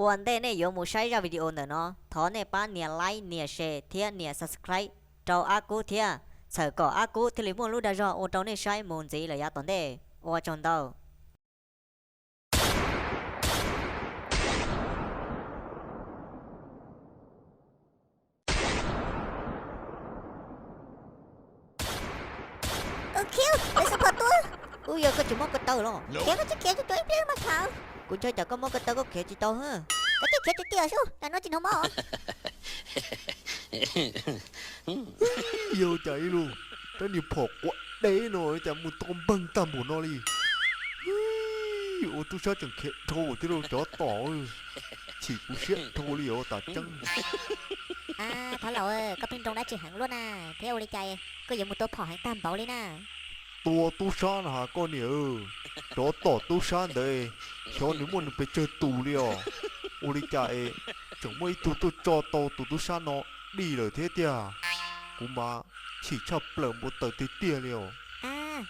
Ua ntej nej yuav mus saib zaj video ntawm no, thov nej pab nias like, nias share thiab nias subscribe rau Ab Kub thiab, txhawm kom Ab Kub thiaj li muaj lub dag zog ua rau nej saib mus ntxiv lawm yav tom ntej. Ua tsaug ntau. Khiav, lawv xov phom tuaj. Ub, yog koj tsis mob ko taw los? Khiav, koj tsis khiav, tsuas ib pliag mas khav. Kuv ntshai tsam koj mob ko taw koj khiav tsis tau. Koj tsis khiav tiag tiag sub, cas no tsis hnov mob. Yog cas ib lub rab niag phom quav deb no cas mus tau npeeg tag npaum no li. Ua tub sab tseem khiav dhau thiab lauj cov tom. Chim kuv siab dhau li os, tam tseeb. Thov laus, koj pheej nroo dab tsi heev luaj na, thiab ua li cas koj yuav mus tua phom heev tag npaum li na? Tua tub sab na has koj niam. Cov tom tub sab ntawd, xyov nws muaj nws pes tsawg tus li os. Ua li cas es tseem muaj ib tug tuaj tso tau tus tub sab no dim lawm thiab tiag. Kuv mas chim tshaj plaws npau taws tiag tiag li os.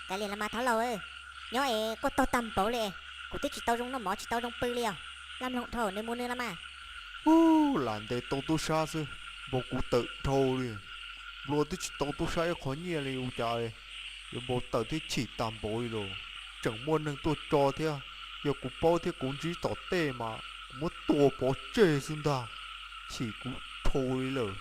Kav liam los mas thov laus, nyob es quaj taug tag npaum li, kuv twb tsis tau zoo noj mov tsis tau zoo pw li os. Laj mloog dhau, nws mus nws los mas. Ub, lam ntes tau tub sab xwb, npau kuv tawm dhau li. Nplua twb tsis tau tub sab ib qho nyiaj li ua cas yuav npau taws thiab chim tag npaum li los. Tseem muaj neeg tuaj tso thiab, yog kuv paub thiab kuv ntsib tom tej mas kuv muab tua pov tseg xwb ntag. Chim kuv dhau li lawm.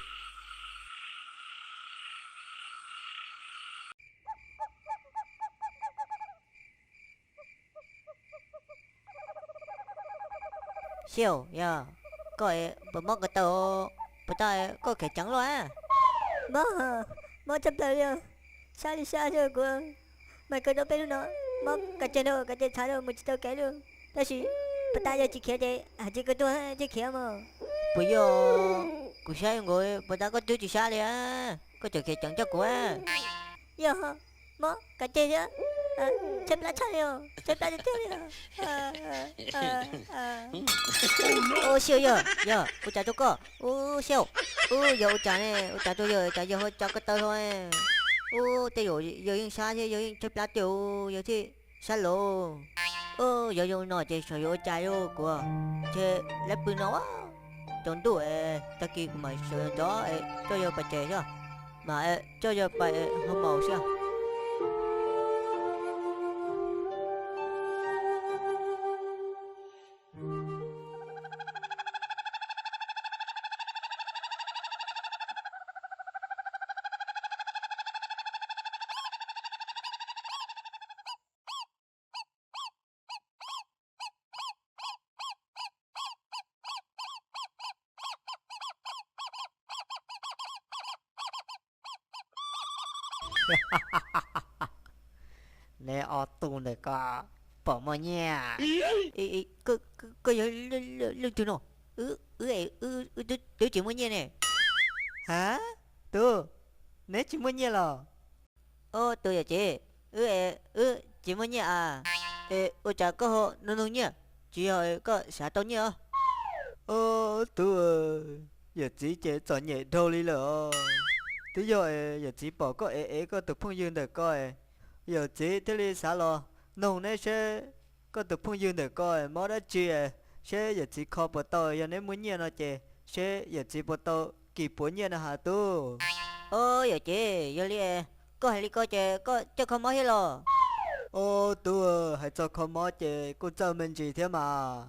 Xiaus, yog koj puas mob ko taw? Puas tau koj khiav ceev luaj? Mob, mob tshaj plaws li os. Sab li sab xwb kuv, mas kawg rau peb lub no, mob kav tseg rau kav tseg txhav rau mus tsis tau kev li. Tab sis puas tau yog tsis khiav ces hais tias koj tuag thiaj khiav mas. Puas yog? Kuv saib nkaus puas tau koj twb tsis sab li, koj tseem khiav ceev coj kuv. Yog, mob kav tseg thiab, tshaib plab tshaj li os, tshaib plab tiag tiag li os. Ub, Xiaus, yog, yog ua cas rau koj? Ub, Xiaus, ub, yog ua cas ne? Ua cas rau yawg, cas yawg ho tso ko taw hlo? Ub, tej zaum yawg yeej sab thiab yawg yeej tshaib plab tiag, yawg thiaj sab laus. Ub, yog zoo no ces xyov yuav ua cas li kuv, ntshe lawv pw no. Tsaus ntuj, tag kis kuv mam sawv ntxov coj yawg pais tsev xwb, mam coj yawg pais hoo maus xwb. Neb ob tug ntawm ko puas muaj nyiaj? Koj yog leej twg no? Wb, wb twb tsis muaj nyiaj ne. Ha? Tub, neb tsis muaj nyiaj los? Ob tug yawm txiv, wb, wb tsis muaj nyiaj a. Es ua cas koj ho nug nug nyiaj? Tsis yog koj xav tau nyiaj os? Ob tug, yawm txiv ces txom nyem dhau li lawm os. Twb yog yawm txiv pom koj ev ev koj tus phooj ywg ntawm ko, yawm txiv thiaj li xav los noog neb seb koj tus phooj ywg ntawm ko mob dab tsi, seb yawm txiv kho puas tau. Yog neb muaj nyiaj no ces seb yawm txiv puas tau kis puav nyiaj no has tub. Ob yawm txiv, yog li koj hais li ko ces koj coj kho mob thiab los? Ob tug, hais txog kho mob ces kuj txawj me ntsis thiab mas.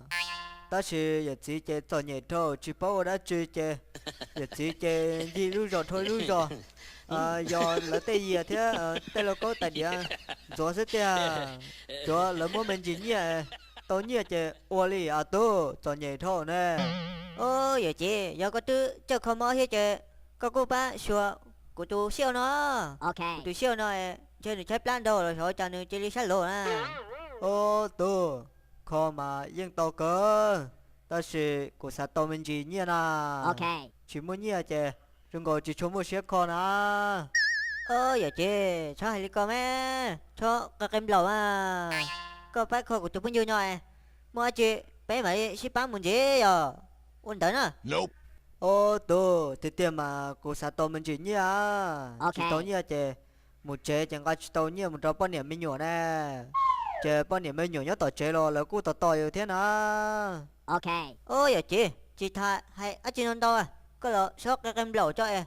Tab sis yawm txiv ces txom nyem dhau tsis paub ua dab tsi ces yawm txiv ces ncig lub zos dhau ib lub zos, yos lawv tej yias thiab tej lauj kaub tais diav ntxuav xwb tiag. Tsuav lawv muab me ntsis nyiaj, tau nyiaj ces ua li os tub, txom nyem dhau ne. Ob yawm txiv, yog koj twb coj kho mob thiab ces koj kuj pab xyuas kuv tus Xiaus no. Kuv tus Xiaus no ntshe nws tshaib plab ntau los xyov cas nws cia li sab laus na. Ob tug, kho mas yeej tau kawg, tab sis kuv xav tau me ntsis nyiaj na. Tsis muaj nyiaj ces zoo nkaus tsis tshua muaj siab kho na. Ob yawm txiv, txhob hais li ko mas, txhob qe qe nplaum mas. Koj pab kho kuv tus phooj ywg no, muaj dab tsi peb mam li sib pab mus ntxiv yog ua ntawd na. Ob tug, tiag tiag mas kuv xav tau me ntsis nyiaj. Tsis tau nyiaj ces mus tsev ces nqa tsis tau nyiaj mus rau poj niam me nyuam na. Ces poj niam me nyuam nyob tom tsev los lawv kuj tos tos yus thiab na. Ub, yawm txiv, tsis tas hais dab tsi no ntau, koj los sob qe qe nplaum tso es,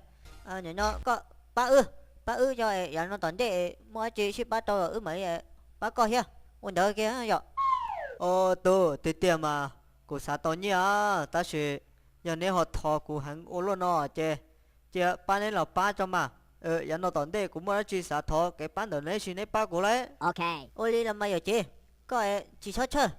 nim no koj pab wb, pab wb tso es yav no tom ntej muaj dab tsi sib pab tau los wb mam li pab koj thiab, ua ntawd kiag yom. Ub, tub, tiag tiag mas kuv xav tau nyiaj, tab sis yog neb ho thov kuv heev ua luaj no ces cia pab neb los pab tso mas. Yav no tom ntej kuv muaj dab tsi xav thov kev pab ntawm neb sis neb pab kuv lauj. Ua li los mas yawm txiv, koj tsis txhob txhawj.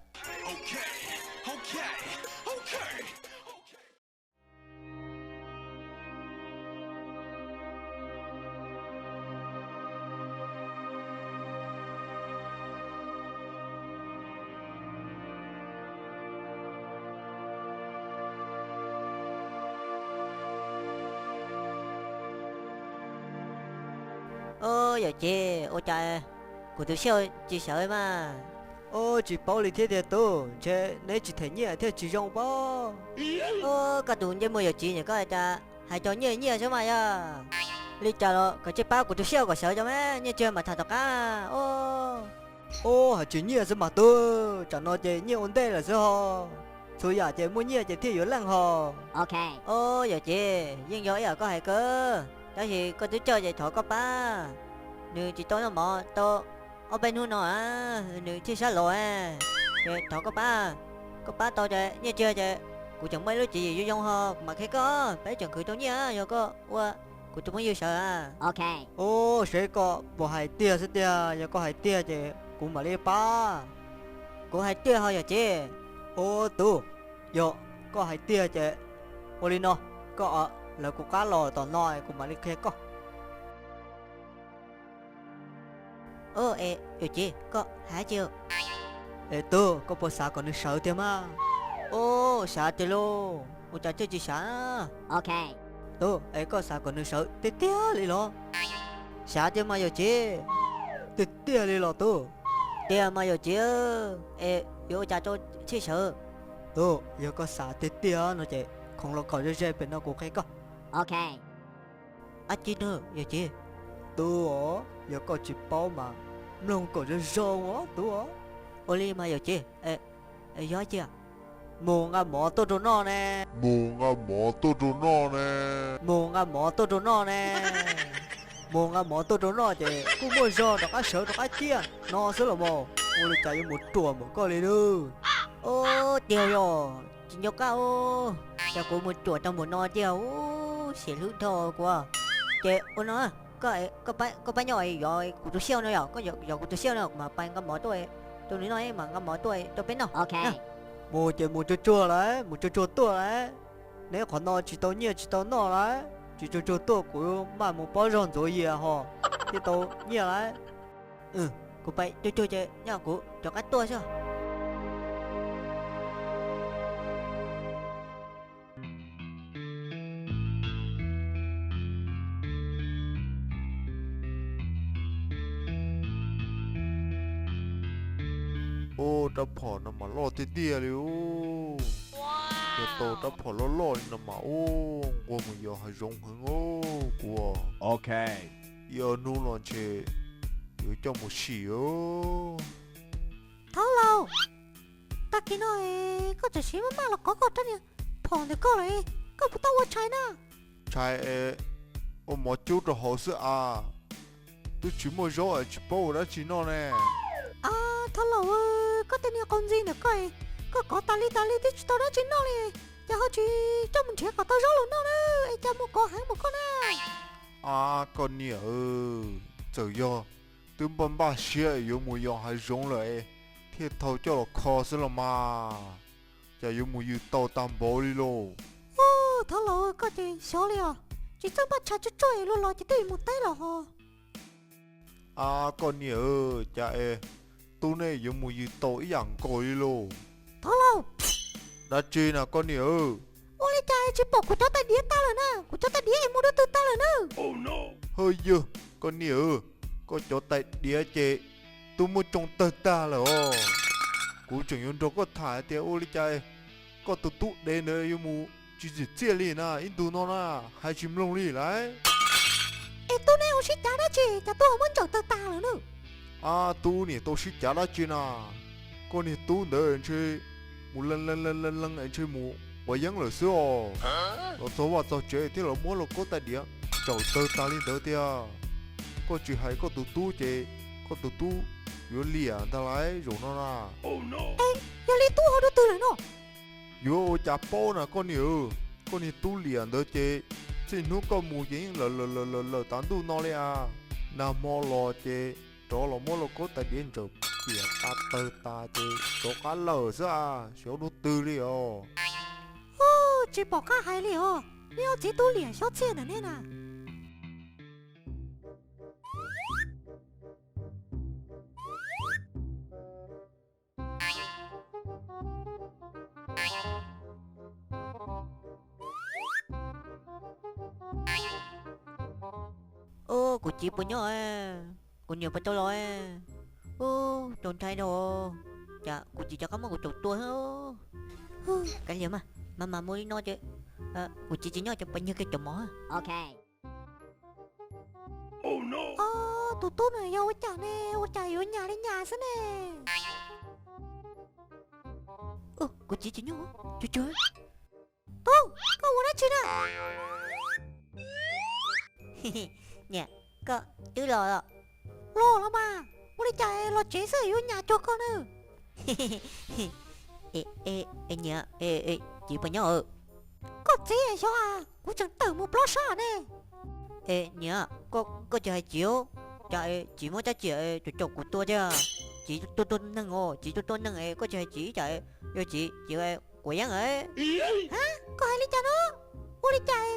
Ub, yawm txiv, ua cas kuv tus xiaj tsis sawv mas? Ub, tsis paub li thiab tiag tub, ntshe neb tsis them nyiaj thiaj tsis zoo pob. Ub, koj tus ntsej muag yawm txiv nim koj cas hais cov nyiaj nyiaj xwb mas yog li cas los koj cia pab kuv tus xiaj kom sawv tso mas, nyiaj txiag mam tham tom qab. Ub, hais tsis nyiaj xwb mas tub, tsam no ces nyiaj ua ntej lawm xwb ho. Txhua yam ces muaj nyiaj ces thiaj yuav leej ho. Ub, yawm txiv, yeej yog ib yam koj hais kawg, tab sis koj twb coj ces thov koj pab. Nws tsis tau noj mov tau ob peb hnub no, nws thiaj sab laus. Ces thov koj pab, koj pab tau ces nyiaj txiag ces kuv tseem muaj ib lub tswv yim zoo zoo ho kuv mam qhia koj, peb tseem khwv tau nyiaj yog koj ua kuv tus phooj ywg sawv. Ub, seb koj puas hais tiag xwb tiag, yog koj hais tiag ces kuv mam li pab. Kuv hais tiag ho yawm txiv. Ub tub, yog koj hais tiag ces ua li no, koj lawv kuv qab los tom no kuv mam li qhia koj. Ub, es yawm txiv, koj hais dab tsi? Es tub, koj puas xav kom nws sawv tiag mas? Ub, xav tiag lauj, ua cas thiaj tsis xav? Tub, es koj xav kom nws sawv tiag tiag li los? Xav tiag mas yawm txiv. Tiag tiag li los tub? Tiag mas yawm txiv, es yuav ua cas rau thiaj sawv? Tub, yog koj xav tiag tiag no ces khoov los kom ze ze pem no kuv qhia koj. Dab tsi no yawm txiv? Tub os, yog koj tsis paub mas mloog kom zoo zoo os tub os. Ua li mas yawm txiv, yog dab tsi? Mus nqa mov tuaj rau noj ne. Mus nqa mov tuaj rau noj ne. Mus nqa mov tuaj rau noj ne. Mus nqa mov tuaj rau noj ces kuj muaj zog rov qab sawv rov qab ciaj no xwb los mas. Ua li cas yuav mus ruam npaum koj li nawb? Ub, tiag yog tsis nco qab ub, cas kuv mus ruam tau npaum no tiag ub, xiam hlwb dhau kuv. Ces ua no, koj pab nyob yog kuv tus xiaj no yom, koj yog kuv tus xiaj no kuv mam pais nqa mov tuaj rau nws noj, mam nqa mov tuaj rau peb noj. Mus ces mus tsuag tsuag lawm, mus tsuag tsuag tuaj lawm. Neb qhov no tsis tau nyiaj tsis tau noj lawm, tsis tsuag tsuag tuaj kuv mam mus pob zog ntxuav yias ho thiaj tau nyiaj lawm. Kuv pais tsuag tsuag ces nyob kuv rov qab tuaj xwb. Ub, rab phom no mas loj tiag tiag li ub. Yog tau rab phom loj loj li no mas ub, nquag mus yos hav zoov heev ub kuv. Ib ob hnub no ntshe yuav coj mus sim. Thaub laus, tag kis no koj txawm siv maj maj los kov koj rab niag phom ntawm koj lawm, koj puas tau ua tshais na? Tshais es ua mov cub rau hauv xwb as. Twb tsis muaj zaub es tsis paub ua dab tsi noj ne. Ab, thaub laus, koj tej niag qau ntxi ntawm koj, koj kov tas li tas li twb tsis tau dab tsi noj li, cas ho tsis coj mus nrhiav kom tau zaub los noj na, es cas mus kov heev mus koj na. Ab, koj niam, txawm yog twb npaj npaj siab yuav mus yos hav zoov lawm thiaj thau coj los kho xwb los mas, cas yuav mus yws tau tag npaum li lauj. Ub, thaub laus, koj ces xyov li os, tsis txawj npaj tshais tsuag tsuag luag los ces twb mus teb los ho. Ab, koj niam, cas es tub nej yuav mus yws tau ib yam nkaus li lauj. Thaub laus. Dab tsi na koj niam? Ua li cas tsis pom kuv cov tais diav tag lawm na? Kuv cov tais diav es mus dua twg tag lawm na? Hawj yawg, koj niam, koj cov tais diav ces twb muab tsoo tawg tag lawm os. Kuv tseem yuav nrog koj tham hais tias ua li cas koj tus tub dev ntawd yuav mus tsis tsim txiaj li na, ib ntus no na, hais tsis mloog li lauj. Es tub nej ua sib cav dab tsi cas tub ho muab ntsaum tawg tag lawm na? Ab, tub niam tau sib cav dab tsi na? Koj niag tub ntawd ntshe mus lees lees lees lees es ntshe mus quav yeeb lawm xwb os. Los txog vaj txog tsev thiab los muab lauj kaub tais diav ntsaum tawg tag li ntawd tiag. Koj tsis hais koj tus tub ces koj tus tub yuav liam ntag lauj zaum no na. Yog li tub ho dua twg lawm no? Yuav ua cas paub na koj niag, koj niag tub liam ntawd ces txij hnub koj mus ces yeej lawm lawm lawm lawm tas ntuj no li as. Nag hmo los ces rov los muab lauj kaub tais diav ntsaum piam tas tawg tas ces rov qab lawm xwb as, xyov dua twg li os. Tsis pom qab hais li os, neb ob txiv tub liam xyob txhiaj ntawm neb na. Ub, kuv txiv puas nyob? Kuv niam puas tau los? Ub, tau ntshai dhau. Cas kuv txiv rov qab muab kuv caum tua. Kav liam mas, mas mas mus li no ces kuv txiv tsis nyob ces pais nyiag kiag cov mov. Tus tub no yog ua cas ne, ua cas yuav nyas li nyas xwb ne? Kuv txiv tsis nyob, cuag cuag. Tub, koj ua dab tsi na? Niam, koj twb los los? Los los mas, ua li cas los tsev xwb yuav nyas cuag koj na? Niam, txiv puas nyob? Koj txiv xyov, kuv tseem tawm mus plob sab ne. Niam, koj tsis hais txiv, cas txiv muab rab riam caum caum kuv tua thiab? Txiv tua tua neeg os, txiv tua tua neeg es koj tsis hais txiv, cas yog txiv, txiv quav yeeb. Koj hais li cas no? Ua li cas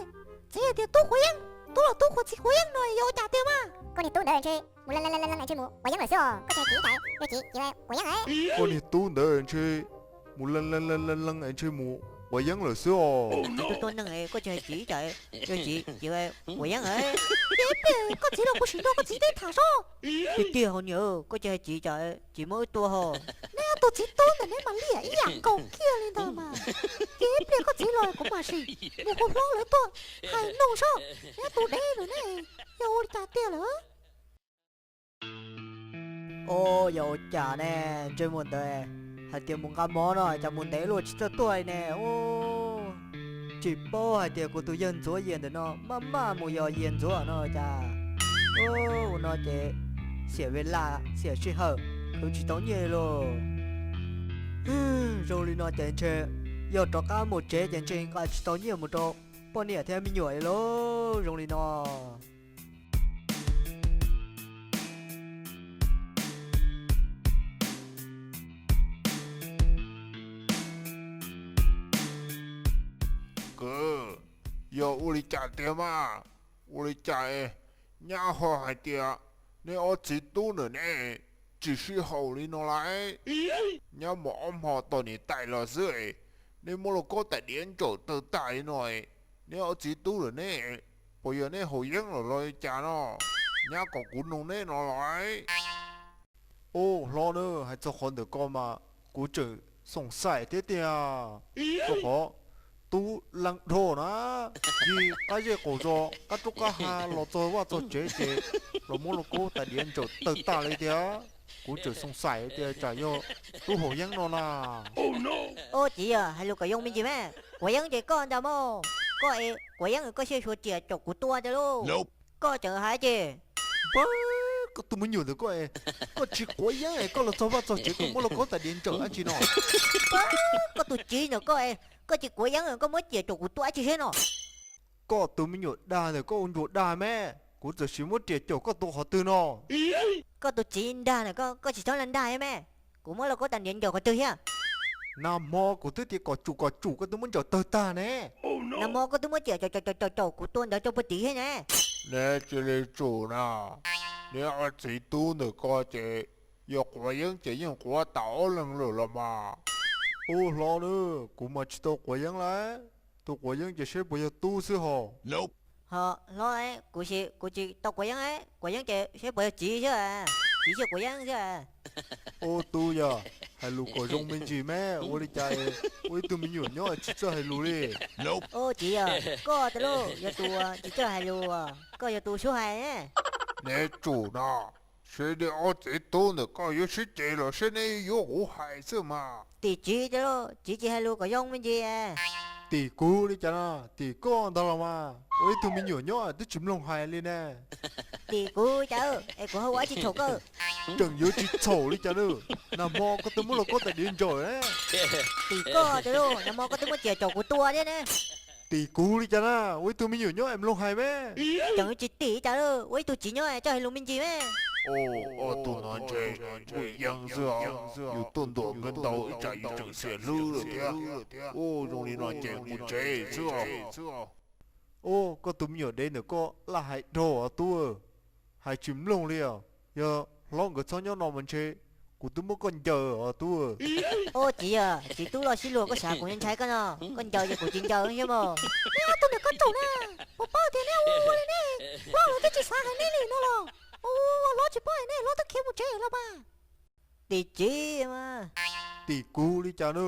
txiv hais tias tub quav yeeb, tub los tub quav txiv quav yeeb no yog ua cas tiag mas? Koj niag tub ntawd ntshe mus lees lees lees ntshe mus quav yeeb lawm xwb os, koj tsis hais txiv cas yog txiv, txiv quav yeeb. Koj niag tub ntawd ntshe mus lees lees lees lees ntshe mus quav yeeb lawm xwb os. Txiv tua tua neeg es koj tsis hais txiv, cas yog txiv, txiv quav yeeb. Ces ib pliag koj txiv los kuv sim nrog koj txiv teb tham seb. Tiag tiag hos niam, koj tsis hais txiv, cas txiv muab wb tua hos. Neb ob tug txiv tub ntawm neb mas liam ib yam nkaus kiag li ntag mas. Ces ib pliag koj txiv los kuv mam sim mus hu hlob lawv tuaj hais nug seb neb ob tug dev ntawm neb yog ua li cas tiag lawm. Ub, yog ua cas ne, ntsej muag ntawd hais tias mus nqa mov no cas mus ntev luaj tsis txawj tuaj li ne. Ub, tsis paub hais tias kuv tus yawg ntxuav yias ntawm no maj maj mus yos yias ntxuav no cas. Ub, ua no ces xiam vij laj xiam sij hawm khwv tsis tau nyiaj li lauj. Zoo li no ces ntshe yog rov qab mus tsev ces ntshe nqa tsis tau nyiaj mus rau poj niam thiab me nyuam li lauj, zoo li no. Kwv, yog ua li cas tiag mas? Ua li cas es nyab ho hais tias neb ob txiv tub ntawm neb tsis sib haum li no lawm? Nyab mus ob hmo tom niam tais los xwb es neb muab lauj kaub tais diav ntsaum tawg tag li no es neb ob txiv tub ntawm neb puas yog neb haus yeeb los los li cas no? Nyab kom kuv nug neb no los. Ub, hlob na, hais txog qhov ntawm ko mas kuv tseem xoom xaim thiab tiag. Rau qhov tub leej dhau na, yig qab zej qaum zos qab roob qab hav los txog vaj txog tsev ces los muab lauj kaub tais diav ntsaum tawg tag li tiag. Kuv tseem xoom xaim tias tsam yog tub haus yeeb no na. Ub, txiv, hais lus kom zoo me ntsis mas, quav yeeb ces koj ntag mas, koj es quav yeeb koj thiaj suav riam caum kuv tua tiag lauj. Koj tseem hais ces, koj tus me nyuam ntawm koj, koj tsis quav yeeb es koj los txog vaj txog tsev koj muab lauj kaub tais diav ntsaum dab tsi no? Koj tus txiv ntawm koj, koj tsis quav yeeb koj muab riam caum kuv tua dab tsi thiab no? Koj tus me nyuam dag ntawm koj ua ntsuag dag me, kuv txawm sim muab riam caum koj tua qhov twg no? Koj tus txiv nrag ntawm koj, koj tsis txhob lam nrag me, kuv muab lauj kaub tais diav ntsaum qhov twg thiab? Nag hmo kuv twb tias kom tsum kom tsum koj twb muab ntsaum tawg tag ne. Nag hmo koj twb muab riam caum caum caum kuv tua ntawd rau puag tim thiab ne. Neb cia li tsum na, neb ob txiv tub ntawm ko ces yog quav yeeb ces yeej quav tas ob leeg lawm los mas. Ub, hlob na, kuv mas tsis tau quav yeeb lawm, tus quav yeeb ces seb puas yog tub xwb hos. Ho hlob, kuv, kuv tsis tau quav yeeb, quav yeeb ces seb puas yog txiv xwb, txiv thiaj quav yeeb xwb. Ub, tub yog, hais lus kom zoo me ntsis me, ua li cas ua ib tug me nyuam nyob tsis txawj hais lus li. Ub, txiv yog, koj tas lauj yog tus tsis txawj hais lus, koj yog tus suab hais. Neb tsum no, Seb ob txiv tub ntawm koj yuav sib ceg los seb neb yuav kuv hais xwb mas. Tim Tsiv tiag lauj, Tsiv tsis hais lus kom zoo me ntsis. Tim kuv li cas na, tim koj ntag los mas, ua ib tug me nyuam nyob twb tsis mloog hais li ne. Tim kuv cas es kuv ho ua tsis txhaum koj. Tseem yuav tsis txhaum li cas na, nag hmo koj twb muab lauj kaub tais diav ntsaws ne. Tim koj tiag lauj, nag hmo koj twb muab txias caum kuv tua thiab ne. Tim kuv li cas na, ua ib tug me nyuam nyob es mloog hais me. Tseem yuav tsis tim cas lauj, ua ib tug txiv nyob es txawj hais lus me ntsis me. Ob tug no ntshe mus yeeb xwb os, yus tuaj ntuas nkawd ntau ib tsam yus tseem xiam hlwb lawm thiab. Ua zoo li no ces mus tsev xwb os. Ua koj tus me nyuam dev ntawm koj laj hais dhau os tub, hais tsis mloog li os. Yog hlob nkawd txhob nyob no mas ntshe kuv twb muab koj ncaws os tub. Ua txiv, yog txiv tub loj sib luag koj xav kuv ntshai koj no, koj ncaws ces kuv tsis ncaws thiab mas. Neb ob tug ntawm koj tsaum na, puas paub tias neb ua ua li ne, hlob lawv twb tsis xav hais neb li no los. Ua hlob tsis paub hais neb, hlob twb khiav mus tsev los mas. Tim Tsiv mas. Tim kuv li cas na,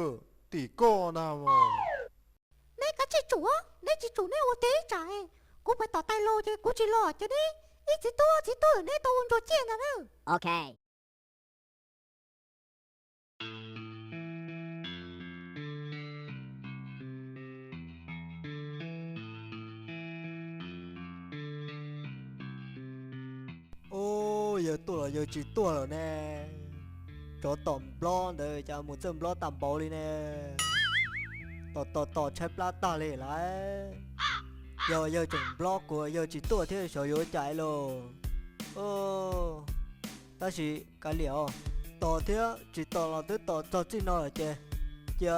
tim koj ntag mas. Neb kav tsij tsum, neb tsis tsum neb ua tiag ib tsam, kuv pais tom tais los ces kuv tsis los ces neb ib txiv tub txiv tub neb tau ua ntsuag ciaj ntag na. Ub, yawg tuaj los yawg tsis tuaj lawm ne. Tsov tom nplob ntawd cas mus txawj nplob tag npaum li ne. Tom tom tom tshaib plab tag li lawm. Yog yawg tseem nplob kuv yawg tsis tuaj thiab xyov yuav cas lauj. Tab sis kav liam os, tos thiab tsis tos los twb tos txog txij no lawm ces cia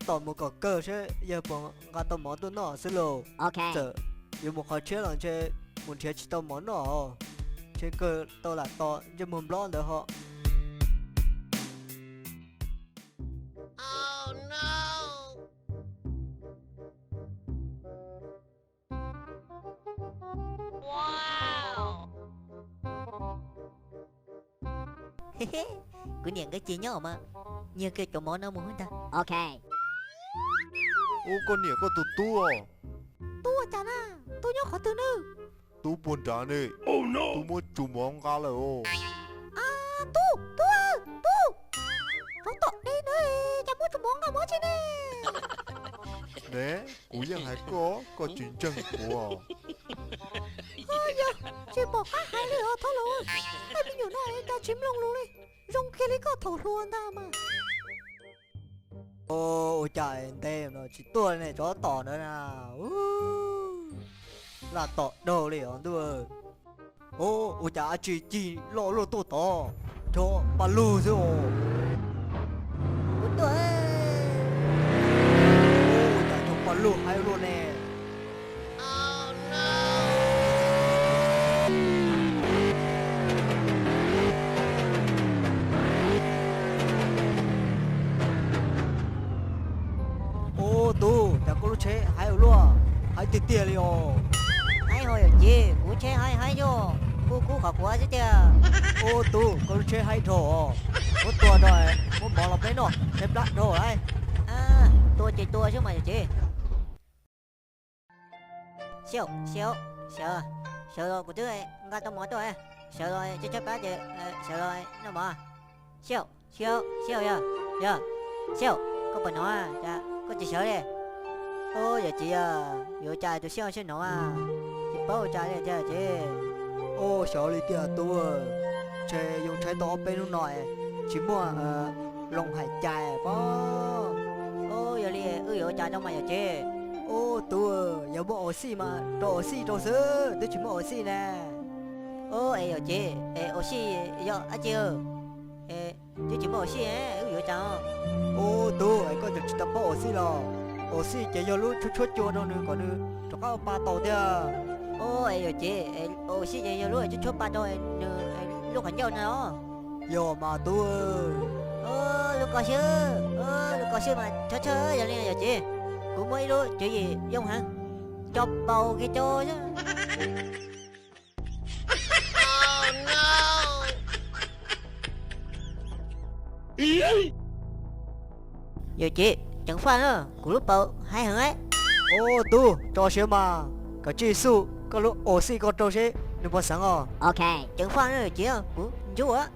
tos mus kom kawg seb yawg puas nqa tau mov tuaj noj xwb lauj. Txawm yuav mus qhov tshiab los ntshe mus nrhiav tsis tau mov noj os. Ntshe kawg tau lam tos ntsej muag nplob ntawd ho. Kuv niam nkawd ces nyob mas, nyiag kiag cov mov no mus ntag. Ub, koj niam koj tus tub os. Tub ua cas na? Tub nyob qhov twg na? Tub puag nrad ne. Tub muab tsu mov nqa lawm os. Tub, tub, tub, tsov tom deb na, cas muab tsu mov nqa mus tsev ne? Ne, kuv yeej hais koj, koj tsis ntseeg kuv. Yog tsis pom qab hais li os thaub laus, tej me nyuam no cas tsis mloog lus li, zoo kiag li koj thaum hluas ntag mas. Ua cas ntev no tsis tuaj ne, tsov tom ntawd na. Laj tom dhau li os ntuj. Ua cas ab tsi cig loj luaj tuaj tod, tsov pa lug xwb os. Ua cas tsov pa lug haib luaj ne. Ub, tub, cas koj lub tsheb haib ua luaj, haib tiag tiag li os. Haib ho yawm txiv, kuv tsheb haib haib yog kub kub qhov quav xwb tiag. Ub, tub, koj lub tsheb haib dhau os. Muab tua rau, muab mov los peb noj, tshaib plab dhau lawm. Tua ces tua xwb mas yawm txiv. Xyaum, xyaum, sawv, sawv los kuv twb nqa tau mov tuaj. Sawv los tshaib tshaib plab ces sawv los noj mov. Xyaum, xyaum, xyaum yog, yog, xyaum, koj puas hnov cas koj tsis sawv li? Ub, yawm txiv yog, yuav cas tus xyaum siab hnov, tsis paub ua cas li tiag txiv. Ub, xyov li tiag tub, ntshe yoo tshaib tau ob peb hnub no tsis muaj loo hais cai pob. Ub, yog li wb yuav ua cas rau mas yawm txiv? Ub, tub, yog muaj ua xij mas rau ua xij rau xwb, twb tsis muaj ua xij ne. Ub, es yawm txiv, es ua xij yog dab tsi? Twb tsis muaj ua xij, wb yuav ua cas? Ub, tub, es koj tseem tsis tau paub ua xij los? Ua xij ces yog lub tshuab tshuab cua rau nws kom nws rov qab ua pa tau thiab. Ub, es yawm txiv, ua xij ces yog lub tshuab tshuab pa rau nws lub qhov ncauj no. Yog mas tub. Lub ko xwb, lub ko xwb mas tshawb tshawb yog li yawm txiv. Kuv muaj ib lub tswv yim yoo heev, nco paus kiag rau xwb. Yawm txiv, ceev faj na, kuv lub paus haib heev. Ub, tub, tso siab mas, kav tsij xub koj lub ua xij ko rau seb nws puas xeev os. Ceev faj na yawm txiv, kuv Tsuav.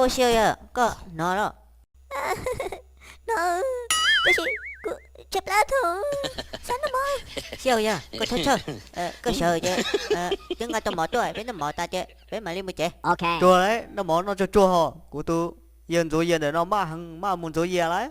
Ua, Xyaum yawg, koj hnov los? Hnov, tab sis kuv tshaib plab thaum xav noj mov. Xyaum yawg, koj thawj thawj, koj sawv ces twb nqa tau mov tuaj, peb noj mov tas ces peb mam li mus tsev. Tsuag lauj, noj mov noj tsuag tsuag ho, kuv tus yawg ntxuav yias ntawm no maj heev, maj mus ntxuav yias lauj.